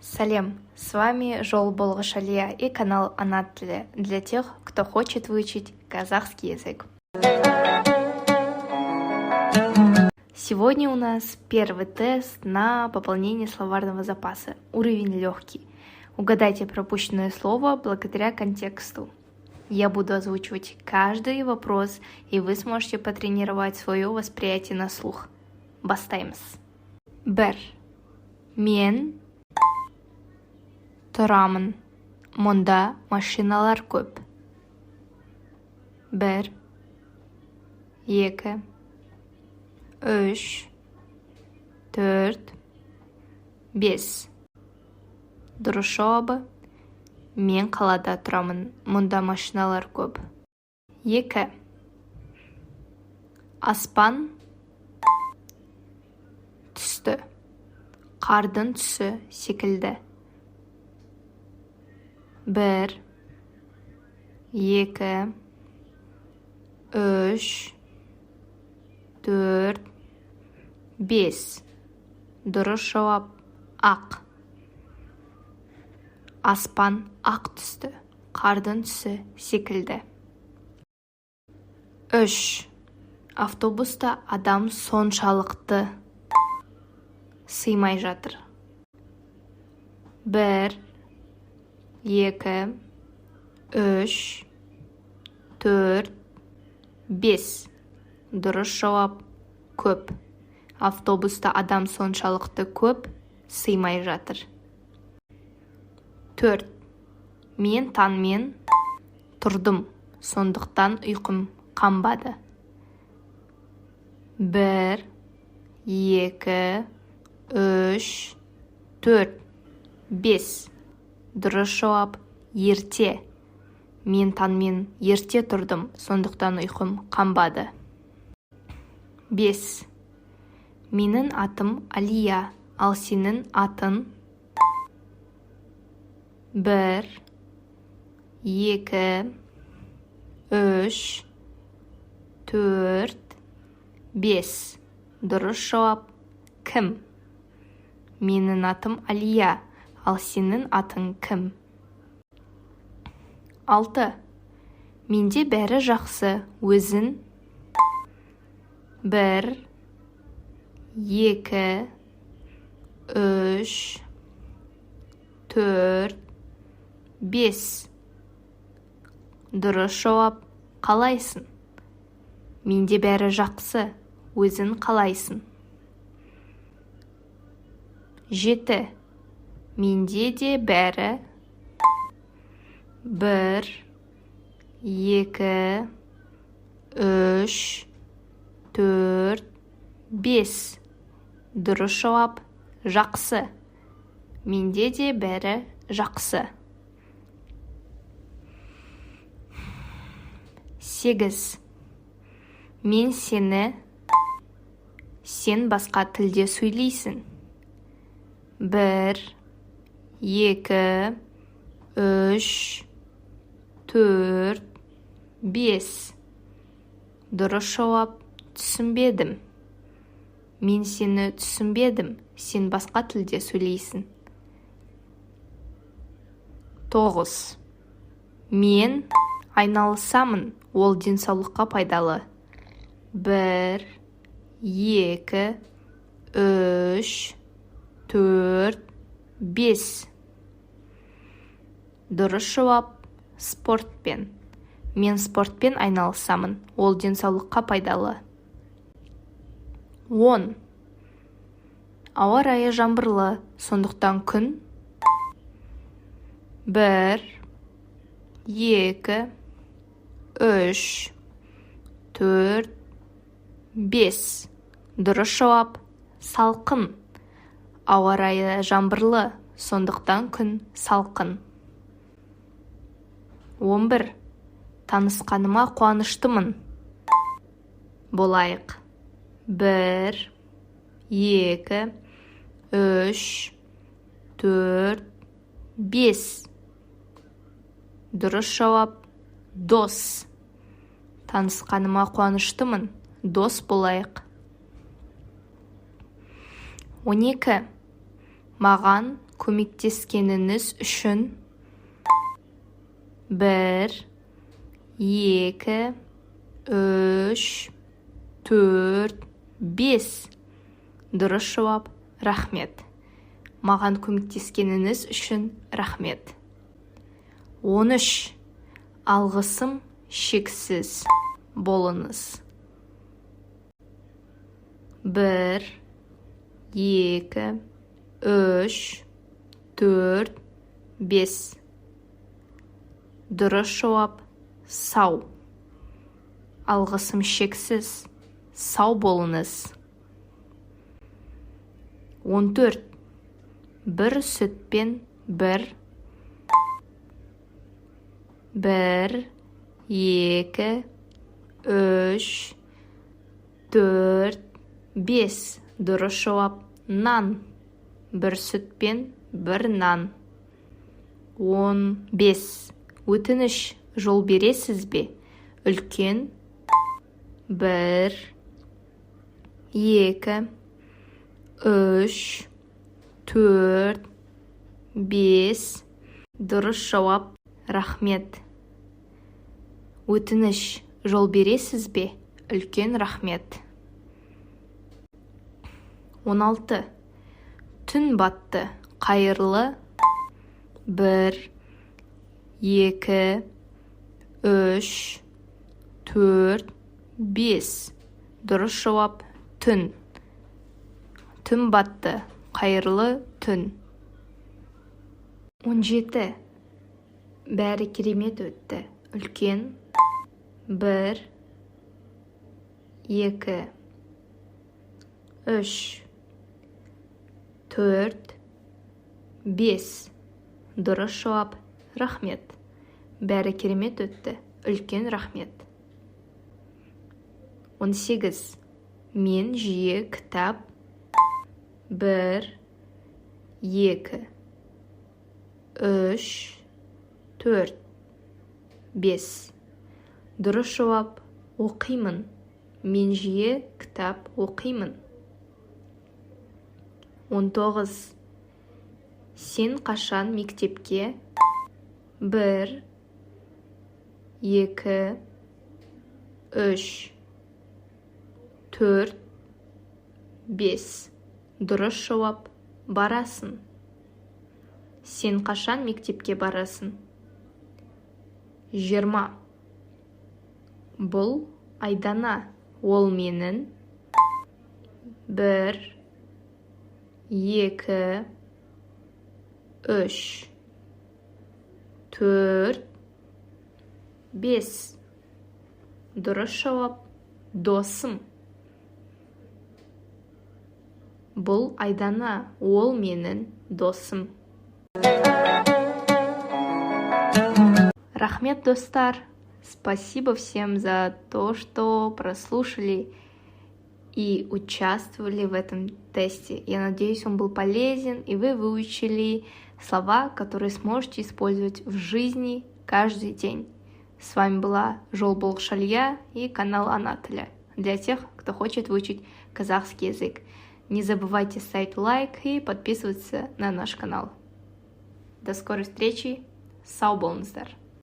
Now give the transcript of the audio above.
Сәлем! С вами Жол Болғыш Алия и канал Ана тілі для тех, кто хочет выучить казахский язык. Сегодня у нас первый тест на пополнение словарного запаса. Уровень легкий. Угадайте пропущенное слово благодаря контексту. Я буду озвучивать каждый вопрос, и вы сможете потренировать свое восприятие на слух. Бастаймыз. Бір. Мен тұрамын. Мұнда машиналар көп. Бір, екі, үш, төрт, бес. Дұрыс жауабы: мен қалада тұрамын, мұнда машиналар көп. Екі. Аспан түсті, қардың түсі секілді. Бір, екі, үш, төрт, бес. Дұрыс жауап: ақ. Аспан ақ түсті, қардың түсі секілді. Үш. Автобуста адам соншалықты сыймай жатыр. Бір, екі, үш, төрт, бес. Дұрыс жауап: көп. Автобуста адам соншалықты көп, сыймай жатыр. Төрт. Мен таңмен тұрдым, сондықтан ұйқым қанбады. Бір, екі, үш, төрт, бес. Дұрыс жауап: ерте. Мен таңмен ерте тұрдым, сондықтан ұйқым қанбады. Бес. Менің атым Алия, ал сенің атың? Бір, екі, үш, төрт, бес. Дұрыс жауап: кім. Менің атым Алия, ал сенің атың кім? Алты. Менде бәрі жақсы, өзің? Бір, екі, үш, төрт, бес. Дұрыс жауап: қалайсың. Менде бәрі жақсы, өзің қалайсың? Жеті. Менде де бәрі бір, екі, үш, төрт, бес. Дұрыс жауап: жақсы. Менде де бәрі жақсы. Сегіз. Мен сені, сен басқа тілде сөйлейсің. Бір, екі, үш, төрт, бес. Дұрыс жауап: түсінбедім. Мен сені түсінбедім, сен басқа тілде сөйлейсің. Тоғыз. Мен айналысамын, ол денсаулыққа пайдалы. Бір, екі, үш, төрт, бес. Дұрыс жауап: спортпен. Мен спортпен айналысамын, ол денсаулыққа пайдалы. 10. Ауа райы жаңбырлы, сондықтан күн бір, екі, үш, төрт, бес. Дұрыс жауап: салқын. Ауа райы жаңбырлы, сондықтан күн салқын. 11. Танысқаныма қуаныштымын. Болайық. Бір, екі, үш, төрт, бес. Дұрыс жауап: дос. Танысқаныма қуаныштымын, дос болайық. 12. Маған Көмектескеніңіз үшін. Бір, екі, үш, төрт, бес. Дұрыс жауап: рахмет. Маған көмектескеніңіз үшін рахмет. 13. Алғысым шексіз. Болыңыз. Бір, екі, үш, төрт, бес. Дұрыс жауап: сау. Алғысым шексіз, сау болыңыз. 14. Бір сүтпен бір. Бір, екі, үш, төрт, бес. Дұрыс жауап: нан. Бір сүтпен бір нан. 15. Өтініш, жол бересіз бе? Үлкен. Бір, екі, үш, төрт, бес. Дұрыс жауап: рахмет. Өтініш, жол бересіз бе? Үлкен рахмет. 16. Түн батты, қайырлы. Бір, екі, үш, төрт, бес. Дұрыс жауап: түн. Түн батты, қайырлы түн. 17. Бәрі керемет өтті. Үлкен. Бір, екі, үш, төрт, бес. Дұрыс жауап: рахмет. Бәрі керемет өтті, үлкен рахмет. 18. Мен жиі кітап. Бір, екі, үш, төрт, бес. Дұрыс жауап: оқимын. Мен жиі кітап оқимын. 19. Сен қашан мектепке? Бір, екі, үш, төрт, бес. Дұрыс жауап: барасың. Сен қашан мектепке барасың? 20. Бұл Айдана, ол менің. Бір, екі, үш, төрт, бес. Дұрыс жауап: досым. Бұл Айдана, ол менің досым. Рахмет, достар! Спасибо всем за то, что прослушали и участвовали в этом тесте. Я надеюсь, он был полезен, и вы выучили слова, которые сможете использовать в жизни каждый день. С вами была Жолбол Шалья и канал Ана тілі для тех, кто хочет выучить казахский язык. Не забывайте ставить лайк и подписываться на наш канал. До скорой встречи. Сау болыңыздар!